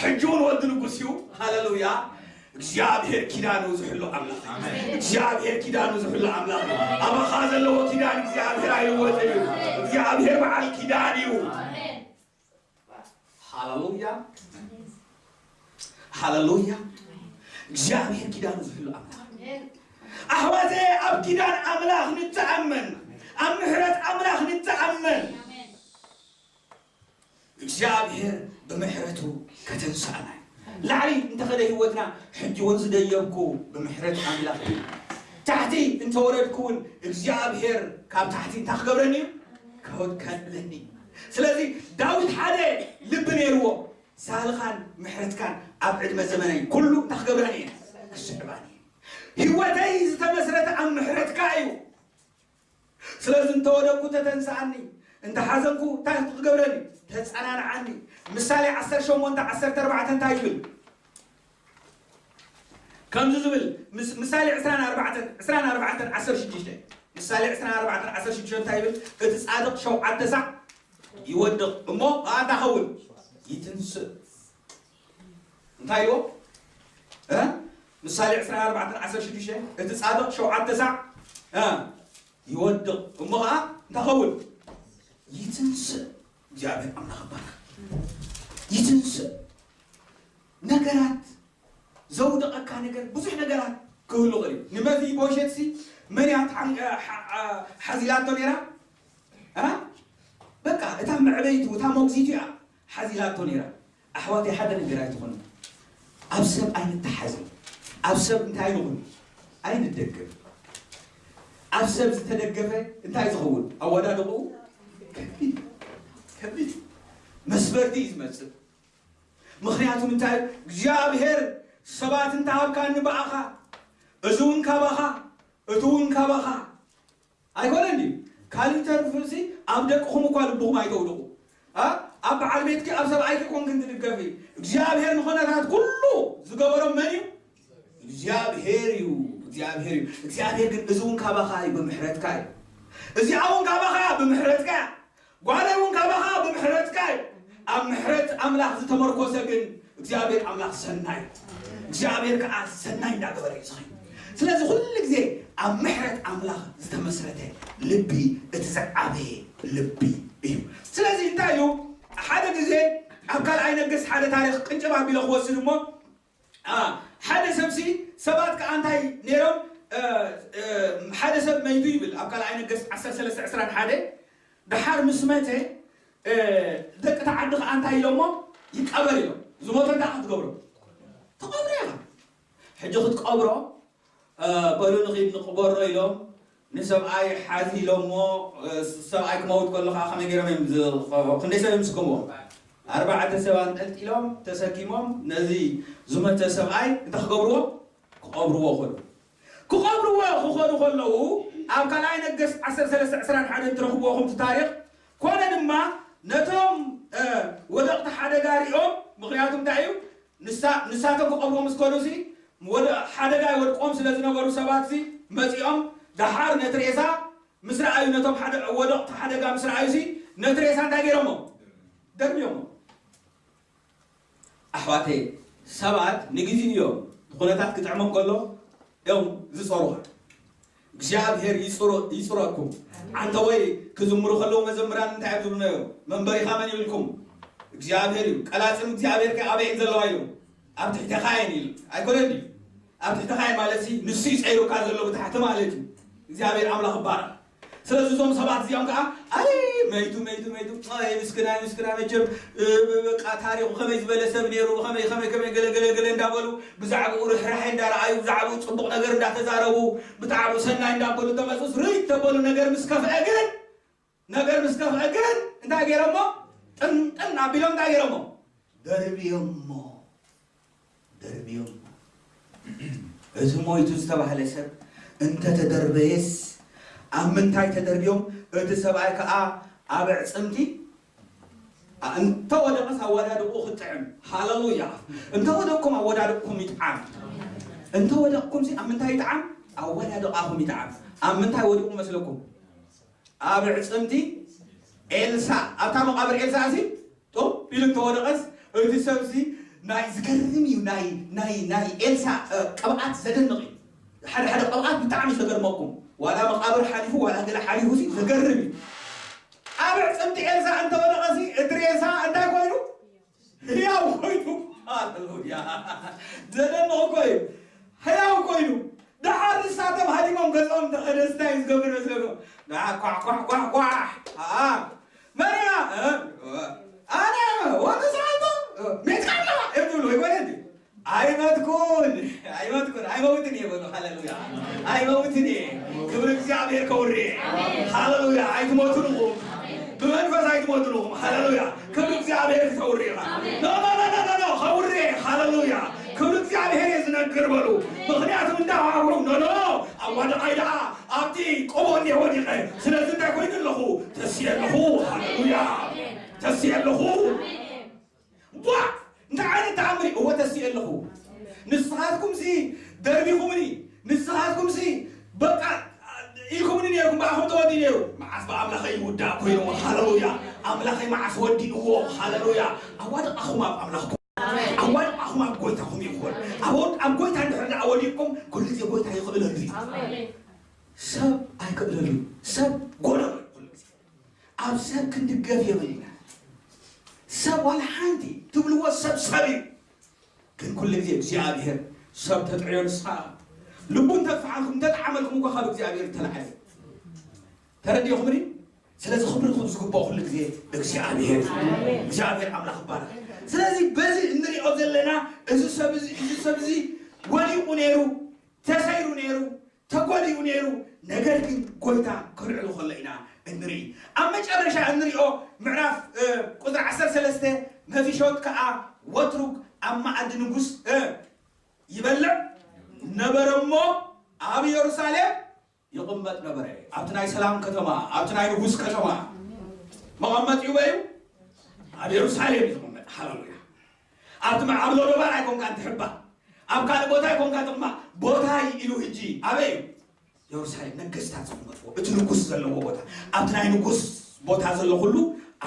ሕጂ እውን ወዲ ንጉስ እዩ። ሃሌሉያ። እግዚኣብሔር ኪዳኑ ዝሕሉ ኣምላኽ እዩ። እግዚኣብሔር ኪዳኑ ዝሕሉ ኣምላኽ እዩ። ኣባኻ ዘለዎ ኪዳን እግዚኣብሔር ኣይልወጥን እዩ። እግዚኣብሔር በዓል ኪዳን እዩ። ሃሌሉያ፣ ሃሌሉያ። እግዚኣብሔር ኪዳኑ ዝሕሉ ኣምላኽ። ኣሕዋተይ፣ ኣብ ኪዳን ኣምላኽ ንተኣመን፣ ኣብ ምሕረት ኣምላኽ ንተኣመን። እግዚኣብሔር ብምሕረቱ ከተንስኣና እዩ። ላዕሊ እንተኸደ ህይወትና፣ ሕጂ እውን ዝደየብኩ ብምሕረት ኣምላኽ እዩ። ታሕቲ እንተወረድኩ እውን እግዚኣብሔር ካብ ታሕቲ እንታይ ክገብረኒ እዩ? ከወድቀለኒ። ስለዚ ዳዊት ሓደ ልቢ ነይርዎ። ሳልኻን ምሕረትካን ኣብ ዕድመ ዘመነይ ኩሉ እንታይ ክገብረኒ እየ? ክስዕባኒ እየ። ህይወተይ ዝተመስረተ ኣብ ምሕረትካ እዩ። ስለዚ እንተወደቅኩ ተተንስኣኒ፣ እንተሓዘንኩ እንታይ ትገብረኒ? ተጸናንዓኒ። ምሳሌ ዓሰርተ ሸሞንተ ዓሰርተ ኣርባዕተ እንታይ ይብል? ከምዚ ዝብል ምስ- ምሳሌ ዕስራን ኣርባዕተን ዕስራን ኣርባዕተን ዓሰርተ ሽዱሽተ፣ ምሳሌ ዕስራን ኣርባዕተን ዓሰርተ ሽዱሽተ እንታይ ይብል? እቲ ጻድቕ ሸውዓተ ሳዕ ይወድቕ እሞ ኸኣ እንታይ ኸውን? ይትንስእ። እንታይ ይዎ? እ? ምሳሌ ዕስራን ኣርባዕተን ዓሰርተ ሽዱሽተ፣ እቲ ጻድቕ ሸውዓተ ሳዕ እ? ይወድቕ እሞ ኸዓ እንታይ ኸውን? ይትንስእ። እግዚኣብሔር ኣምላኽ ይባረኽ። ይትንስእ። ነገራት ዘውደቐካ ነገር ብዙሕ ነገራት ክህሉ ይኽእል እዩ። ንመፊቦሸትሲ መን እያ ተሓን- ሓ- ሓ- ሓዚላቶ ነይራ? እ? በቃ እታ መዕበይቱ እታ ሞግዚቱ እያ ሓዚላቶ ነይራ። ኣሕዋተይ ሓደ ነገር ኣይትኾኑ። ኣብ ሰብ ኣይንተሓዝ። ኣብ ሰብ እንታይ ንኹን? ኣይንደገፍ። ኣብ ሰብ ዝተደገፈ እንታይ ዝኸውን? ኣወዳድቑ ከቢድ ከቢድ መስበርቲ እዩ ዝመጽእ። ምኽንያቱ እንታይ? እግዚኣብሔር ሰባት እንተሃብካኒ ብኣኻ፣ እዚ እውን ካባኻ፣ እቲ እውን ካባኻ ኣይኮነን ድዩ? ካልእ ተርፍሲ ኣብ ደቅኹም እኳ ልብኹም ኣይተውድቑ። ኣ? ኣብ በዓል ቤትኪ ኣብ ሰብኣይኪ ኮንክን ትድገፊ። እግዚኣብሔር ንኾነታት ኩሉ ዝገበሮም መን እዩ? እግዚኣብሔር እዩ። እግዚኣብሔር እዩ። እግዚኣብሔር ግን እዚ እውን ካባኻ እዩ፣ ብምሕረትካ እዩ። እዚኣ እውን ካባኻ ብምሕረትካ እያ። ጓለይ እውን ካባኻ ብምሕረትካ እዩ። ኣብ ምሕረት ኣምላኽ ዝተመርኮሰ ግን እግዚኣብሔር ኣምላኽ ሰናይ እዩ። እግዚኣብሔር ከዓ ሰናይ እንዳገበረ እዩ ዝኸይድ። ስለዚ ኩሉ ግዜ ኣብ ምሕረት ኣምላኽ ዝተመስረተ ልቢ እቲ ዝዓበየ ልቢ እዩ። ስለዚ እንታይ እዩ ሓደ ግዜ ኣብ ካልኣይ ነገስት ሓደ ታሪክ ቅንጭብ ኣቢለ ክወስድ እሞ ሓደ ሰብሲ ሰባት ከዓ እንታይ ነይሮም ሓደ ሰብ መይቱ ይብል ኣብ ካልኣይ ነገስት ዓሰርተ ሰለስተ ዕስራን ሓደ። ደሓር ምስ መተ ደቂ ተዓዲ ከዓ እንታይ ኢሎሞ ይቀበር ኢሎም። ዝሞተ እንታይ ክትገብሮ? ትቀብሮ ኢኻ። ሕጂ ክትቀብሮ በሉ ንኺድ ንቅበሮ ኢሎም ንሰብኣይ ሓዚ ኢሎሞ። ሰብኣይ ክመውት ከሎ ከዓ ከመይ ገይሮም እዮም ክንደይ ሰብ እዮም ዝስከምዎ? ኣርባዕተ ሰብ ኣንጠልጢሎም ተሰኪሞም ነዚ ዝመተ ሰብኣይ እንታይ ክገብርዎ? ክቐብርዎ ኾኑ። ክቐብርዎ ክኾኑ ከለዉ ኣብ ካልኣይ ነገስት ዓሰርተ ሰለስተ ዕስራን ሓደን ትረኽብዎ ከምቲ ታሪኽ። ኮነ ድማ ነቶም ወደቕቲ ሓደጋ ሪኦም ምክንያቱ እንታይ እዩ? ንሳቶም ክቐብርዎ ምስ ከዱ ሲ ወደ ሓደጋ ይወድቆም ስለ ዝነበሩ ሰባት ሲ መፂኦም ደሓር ነቲ ሬሳ ምስ ረኣዩ ነቶም ወደቕቲ ሓደጋ ምስ ረኣዩ ሲ ነቲ ሬሳ እንታይ ገይሮሞ? ደርብዮሞ። ኣሕዋተይ ሰባት ንግዜ እዮም ንኩነታት ክጥዕሞም ከሎ እዮም ዝፀሩኻ። እግዚኣብሔር ይፅረኩም። ዓንተ ወይ ክዝምሩ ከለዉ መዘምራን እንታይ እዮም ዝብሉ ነይሩ? መንበሪኻ መን ይብልኩም? እግዚኣብሔር እዩ። ቀላፅም እግዚኣብሔር ከ ኣበይ ዘለዋ ኢሎም ኣብ ትሕተኻ እየን ኢሉ ኣይኮነን ድዩ? ኣብ ትሕተኻ እየን ማለት ሲ ንሱ ይፀይሩካ ዘሎ ብታሕቲ ማለት እዩ። እግዚኣብሔር ኣምላኽ ይባረክ። ስለዚ እዞም ሰባት እዚኦም ከዓ ኣይ መይቱ መይቱ መይቱ ኣይ ምስክናይ ምስክናይ መቸም በቃ ታሪኹ ከመይ ዝበለ ሰብ ነይሩ ከመይ ከመይ ከመይ ገለ ገለ ገለ እንዳበሉ ብዛዕባኡ ርሕራሐ እንዳረኣዩ ብዛዕባኡ ፅቡቕ ነገር እንዳተዛረቡ ብጣዕሚ ሰናይ እንዳበሉ ተመፁስ ርይ ተበሉ ነገር ምስ ከፍአ ግን ነገር ምስ ከፍአ ግን እንታይ ገይሮሞ? ጥንጥን ኣቢሎም እንታይ ገይሮሞ? ደርብዮሞ። ደርብዮም። እዚ ሞይቱ ዝተባህለ ሰብ እንተተደርበየስ ኣብ ምንታይ ተደርብዮም? እቲ ሰብኣይ ከኣ ኣብ ኣዕጽምቲ እንተወደቐስ ኣወዳድቑ ክጥዕም። ሃለሉያ። እንተወደቕኩም ኣወዳድቕኩም ይጥዓም። እንተወደቕኩም ሲ ኣብ ምንታይ ይጥዓም? ኣወዳድቓኹም ይጥዓም። ኣብ ምንታይ ወዲቑ መስለኩም? ኣብ ኣዕጽምቲ ኤልሳ ኣብታ መቓብር ኤልሳ ሲ ጦብ ኢሉ እንተወደቐስ እቲ ሰብሲ ናይ ዝገርም እዩ። ናይ ናይ ናይ ኤልሳ ቅብኣት ዘደንቕ እዩ። ሓደ ሓደ ቅብኣት ብጣዕሚ እዩ ዘገርመኩም። ዋላ መቓብር ሓሊፉ ዋላ ገለ ሓሊፉ ሲ ዘገርም እዩ። ኣብ ኣዕጽምቲ ኤልሳ እንተወደቐ ሲ እቲ ሬሳ እንታይ ኮይኑ? ህያው ኮይኑ። ሃሌሉያ። ዘደንቕ እኮ እዩ። ህያው ኮይኑ። ደሓር ንሳቶም ሃዲሞም ገጾም እንተኸደ እንታይ እዩ ዝገብር መስለኩም? ደሓር ኳሕ ኳሕ ኳሕ ኳሕ። ኣኣ መን እያ? ኣነ ወዲ ሰዓቶ ሜትካ ኣለኻ እዮም ዝብሉ ኣይኮነ እንዲ ኣይመውትን እየ በሉ። ሃሌሉያ። ኣይመውትን እየ። ክብሪ እግዚኣብሔር ከውሪ እየ። ሃሌሉያ። ኣይትሞቱን ኢኹም። ብመንፈስ ኣይትሞቱን ኢኹም። ሃሌሉያ። ክብሪ እግዚኣብሔር ክተውሪ ኢኻ። ኖ፣ ኖ፣ ኖ፣ ኖ፣ ኖ፣ ኖ፣ ከውሪ እየ። ሃሌሉያ። ክብሪ እግዚኣብሔር እየ ዝነግር በሉ። ምኽንያቱ እንዳዋግሮም፣ ኖ፣ ኖ፣ ኣዋድቓይ ደኣ ኣብቲ ቆቦ እንዲየ ወዲቐ። ስለዚ እንታይ ኮይኑ ኣለኹ? ተስየ ኣለኹ። ሃሌሉያ። ተስየ ኣለኹ። ቧ! እንታይ ዓይነት ተኣምር እዩ? እወ ተስየ ኣለኹ። ንስኻትኩምሲ ደርቢኹምኒ፣ ንስኻትኩምሲ በቃ ኢልኩምኒ ነይርኩም፣ ብኣኹም ተወዲኡ ነይሩ። መዓስ ብኣምላኸይ ይውዳእ ኮይኑ? ሃሌሉያ። ኣምላኸይ መዓስ ወዲእዎ? ሃሌሉያ። ኣዋድቓኹም ኣብ ኣምላኽኩም። ኣዋድቓኹም ኣብ ጎይታኹም ይኹን። ኣብ ወድ-፣ ኣብ ጎይታ እንድሕር ደኣ ወዲቕኩም፣ ኩሉ ግዜ ጎይታ ይኽእለሉ እዩ። ኣሜን። ሰብ ኣይክእለሉ እዩ። ሰብ ጎደሎ እዩ ኩሉ ግዜ። ኣብ ሰብ ክንድገፍ የብልና። ሰብ ዋላ ሓንቲ ትብልዎ ሰብ ሰብ እዩ። ግን ኩሉ ግዜ እግዚኣብሔር ሰብ ተጥዕዮ ንስኻ ልቡ እንተጥፍሓልኩም፣ እንተጠዓመልኩም እኳ ካብ እግዚኣብሔር ተላዕለ። ተረዲእኹምኒ? ስለዚ ክብሪ ዝግብኦ ኩሉ ግዜ እግዚኣብሔር እዩ። እግዚኣብሔር ኣምላኽ ይባረኽ። ስለዚ በዚ እንሪኦ ዘለና እዚ ሰብ እዚ፣ እዚ ሰብ እዚ ወዲቑ ነይሩ፣ ተሰይሩ ነይሩ፣ ተጎዲኡ ነይሩ። ነገር ግን ጎይታ ክልዕሉ ከሎ ኢና እንርኢ። ኣብ መጨረሻ እንሪኦ ምዕራፍ፣ እ፣ ቁፅሪ ዓሰርተ ሰለስተ፣ መፊሾት ከኣ ወትሩ ኣብ መኣዲ ንጉስ፣ እ፣ ይበልዕ ነበረ እሞ ኣብ ኢየሩሳሌም ይቕመጥ ነበረ። ኣብቲ ናይ ሰላም ከተማ፣ ኣብቲ ናይ ንጉስ ከተማ መቐመጢኡ በይ እዩ፣ ኣብ ኢየሩሳሌም እዩ ዝቕመጥ። ሃሌሉያ። ኣብቲ መ-፣ ኣብ ሎዶባር ኣይኮንካን ትሕባእ፣ ኣብ ካልእ ቦታ ኣይኮንካ ትቕማጥ። ቦታ ኢሉ ሕጂ ኣበይ እዩ? ኢየሩሳሌም፣ ነገስታት ዝቕመጥዎ፣ እቲ ንጉስ ዘለዎ ቦታ። ኣብቲ ናይ ንጉስ ቦታ ዘሎ ኩሉ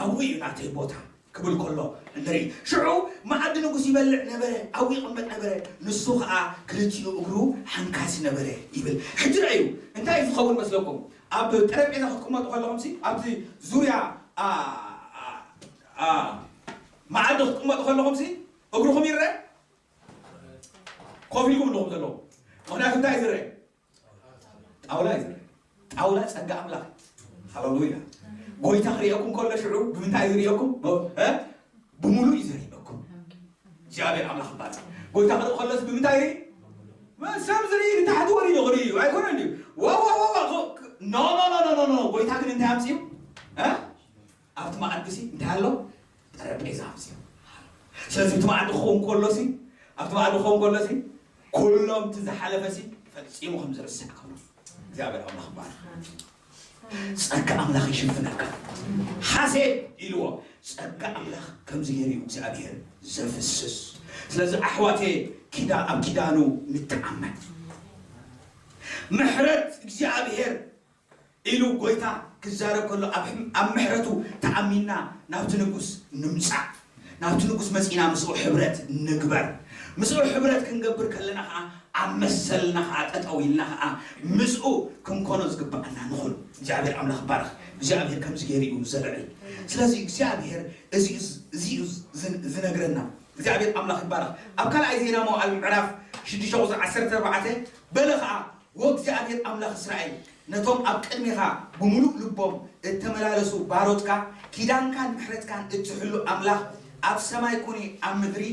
ኣብኡ እዩ ናተይ ቦታ ክብል ከሎ ንርኢ። ሽዑ መኣዲ ንጉስ ይበልዕ ነበረ፣ ኣብኡ ይቕመጥ ነበረ። ንሱ ኸኣ ክልቲኡ እግሩ ሓንካሲ ነበረ ይብል። ሕጂ ርኣዩ፣ እንታይ እዩ ዝኸውን መስለኩም? ኣብ ጠረጴዛ ክትቅመጡ ከለኹምሲ፣ ኣብቲ ዙርያ፣ ኣ፣ ኣ፣ ኣ፣ መኣዲ ክትቅመጡ ከለኹምሲ፣ እግርኹም ይረአ? ኮፍ ኢልኩም ኣለኹም ዘለኹም። ምኽንያቱ እንታይ እዩ ዝረአ? ጣውላ እዩ ዝረአ። ጣውላ ጸጋ ኣምላኽ። ሃሌሉያ። ጎይታ ክርእየኩም ከሎ ሽዑ ብምንታይ እዩ ዝርእየኩም? እ? ብምሉእ እዩ ዝርእየኩም። እግዚኣብሔር ኣምላኽ ይባረክ። ጎይታ ክርኢ ከሎስ ብምንታይ ይርኢ? ሰብ ዝርኢ ንታሕቲ ወሪዱ ክርኢ እዩ። ኣይኮነን ድዩ? ዋው፣ ዋው፣ ዋው፣ ዋው። ኖ፣ ኖ፣ ኖ፣ ኖ፣ ኖ። ጎይታ ግን እንታይ ኣምፅኡ? እ? ኣብቲ መኣዲሲ እንታይ ኣሎ? ጠረጴዛ ኣምፅኡ። ስለዚ እቲ መኣዲ ክኸውን ከሎሲ፣ ኣብቲ መኣዲ ክኸውን ከሎሲ፣ ኩሎም እቲ ዝሓለፈሲ ፈጺሙ ከም ዝርስዕ ከሎ እግዚኣብሔር ኣምላኽ ይባረክ። ጸጋ ኣምላኽ ይሽፍነካ። ሓሴት ኢልዎ። ጸጋ ኣምላኽ ከምዚ ገይሩ እዩ እግዚኣብሔር ዘፍስስ። ስለዚ ኣሕዋተይ ኪዳ-፣ ኣብ ኪዳኑ ንተኣመን። ምሕረት እግዚኣብሔር ኢሉ ጎይታ ክዛረብ ከሎ ኣብ ሕም-፣ ኣብ ምሕረቱ ተኣሚንና ናብቲ ንጉስ ንምጻእ። ናብቲ ንጉስ መጺእና ምስኡ ሕብረት ንግበር። ምስኡ ሕብረት ክንገብር ከለና ኸኣ ኣብ መሰልና ኸኣ ጠጠው ኢልና ኸኣ ምስኡ ክንኮኖ ዝግብኣና ንኹን። እግዚኣብሔር ኣምላኽ ይባረኽ። እግዚኣብሔር ከምዚ ገይሩ እዩ ዘልዕል። ስለዚ እግዚኣብሔር እዚ እዩ ዝ-፣ እዚ እዩ ዝ-፣ ዝነግረና። እግዚኣብሔር ኣምላኽ ይባረኽ። ኣብ ካልኣይ ዜና መዋዕል ምዕራፍ ሽዱሽተ ቁጽሪ ዓሰርተ ኣርባዕተ፣ በለ ኸኣ፣ ወእግዚኣብሔር ኣምላኽ እስራኤል፣ ነቶም ኣብ ቅድሜኻ ብምሉእ ልቦም እተመላለሱ ባሮትካ፣ ኪዳንካን ምሕረትካን እትሕሉ ኣምላኽ ኣብ ሰማይ ኩኒ ኣብ ምድሪ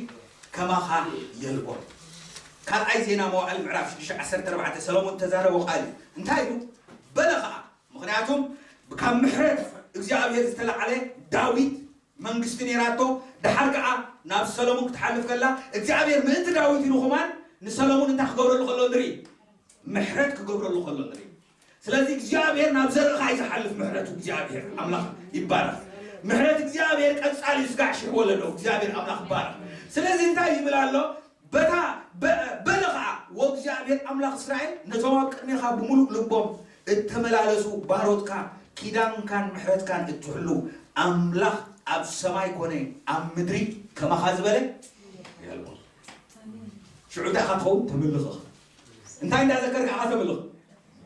ከማኻ የልቦን። ካልኣይ ዜና መዋዕል ምዕራፍ ሽዱሽተ ዓሰርተ ኣርባዕተ፣ ሰሎሞን ተዛረቦ ቃል እዩ። እንታይ ኢሉ? በለ ኸኣ፣ ምኽንያቱም ካብ ምሕረት እግዚኣብሔር ዝተላዕለ ዳዊት መንግስቲ ነይራቶ። ደሓር ከኣ ናብ ሰሎሞን ክትሓልፍ ከላ እግዚኣብሔር ምእንቲ ዳዊት ኢሉ ኸማን ንሰሎሞን እንታይ ክገብረሉ ከሎ ንርኢ? ምሕረት ክገብረሉ ከሎ ንርኢ። ስለዚ እግዚኣብሔር ናብ ዘርእኻ እዩ ዝሓልፍ ምሕረቱ። እግዚኣብሔር ኣምላኽ ይባረኽ። ምሕረት እግዚኣብሔር ቀጻሊ እዩ፣ ስጋዕ ሽሕ ወለዶ። እግዚኣብሔር ኣምላኽ ይባረኽ። ስለዚ እንታይ ይብል ኣሎ? በታ በ-፣ በለ ኸዓ፣ ወእግዚኣብሔር ኣምላኽ እስራኤል ነቶም ኣብ ቅድሜኻ ብምሉእ ልቦም እተመላለሱ ባሮትካ ኪዳንካን ምሕረትካን እትሕሉ ኣምላኽ ኣብ ሰማይ ኮነ ኣብ ምድሪ ከማኻ ዝበለ የልቦን። ሽዑ እንታይ ኢኻ ትኸውን? ተምልኽ ኢኻ። እንታይ እንዳዘከርካ ኢኻ ተምልኽ?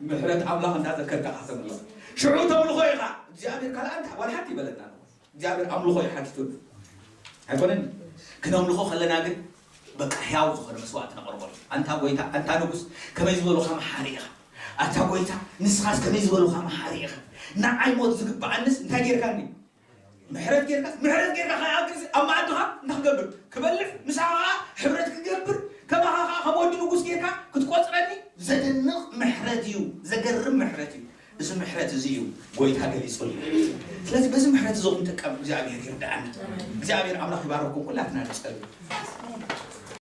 ምሕረት ኣምላኽ እንዳዘከርካ ኢኻ ተምልኽ። ሽዑ ተምልኾ ኢኻ። እግዚኣብሔር ካልኣ እንታይ ዋላ ሓንቲ ይበለና። እግዚኣብሔር ኣምልኾ እዩ ሓቲቱን። ኣይኮነን? ክነምልኾ ከለና ግን በቃ ሕያው ዝኾነ መስዋዕቲ ነቕርበሉ። ኣንታ ጎይታ፣ ኣንታ ንጉስ፣ ከመይ ዝበሉኻ መሓሪ ኢኻ። ኣንታ ጎይታ፣ ንስኻስ ከመይ ዝበሉኻ መሓሪ ኢኻ። ንዓይ ሞት ዝግብኣንስ እንታይ ጌርካኒ? ምሕረት ጌርካስ፣ ምሕረት ጌርካ ከኣ ኣብ መኣድኻ እንታይ ክገብር? ክበልዕ፣ ምሳኻ ከኣ ሕብረት ክገብር፣ ከማኻ ከኣ ከም ወዲ ንጉስ ጌርካ ክትቆጽረ ዘደንቕ ምሕረት እዩ። ዘገርም ምሕረት እዩ። እዚ ምሕረት እዚ እዩ ጎይታ ገሊጹ። ስለዚ በዚ ምሕረት እዚ ክንጥቀም እግዚኣብሔር ይርዳእና። እግዚኣብሔር ኣምላኽ ይባረኩም ኩላትና ንጸልዩ።